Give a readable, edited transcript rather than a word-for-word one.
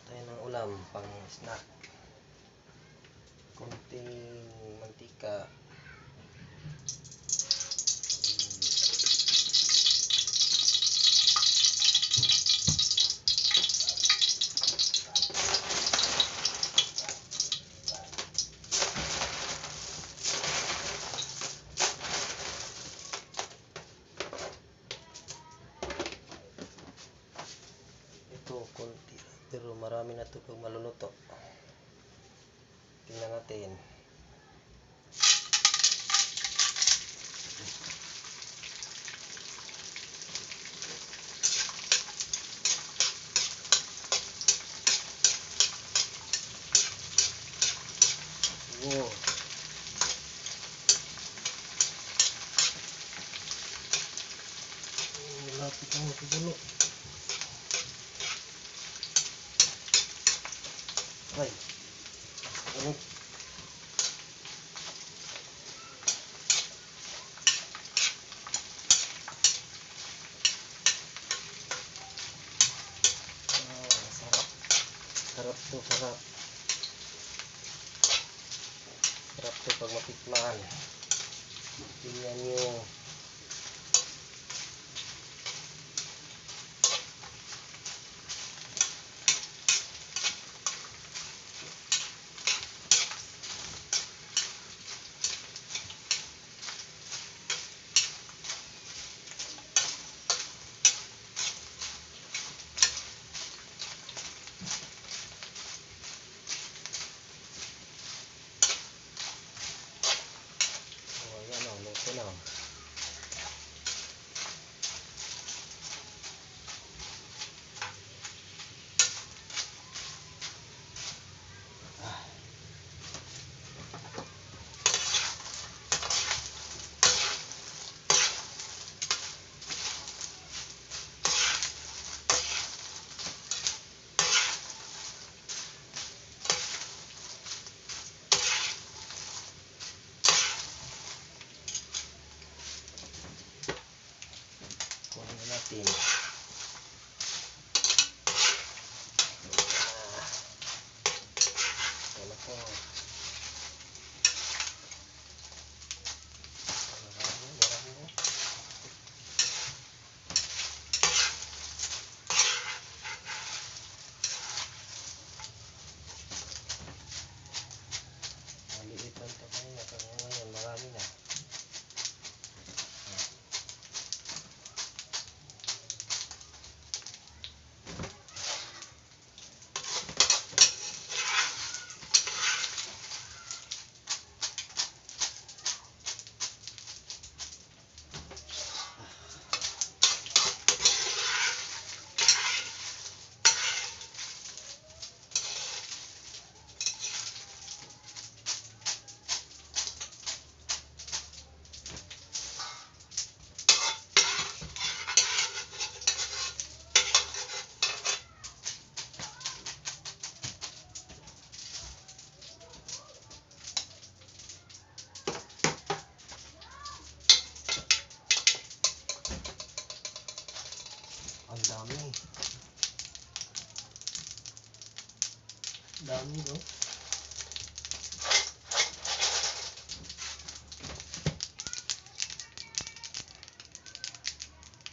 tayo ng ulam pang snack. Konting mantika. Ito konti pero marami na ito pag maluluto. Tingnan natin. Wow. Lapit ang kubulo. Ay. Ano? Sarap. Sarap to, sarap. Sarap to pag matikman. Tingnan nyo. Luto na. Kunin natin. Ito na po. Marami na. Maliit lang ito kanina. Kaya ngayon marami na. Ang dami. Dami, no?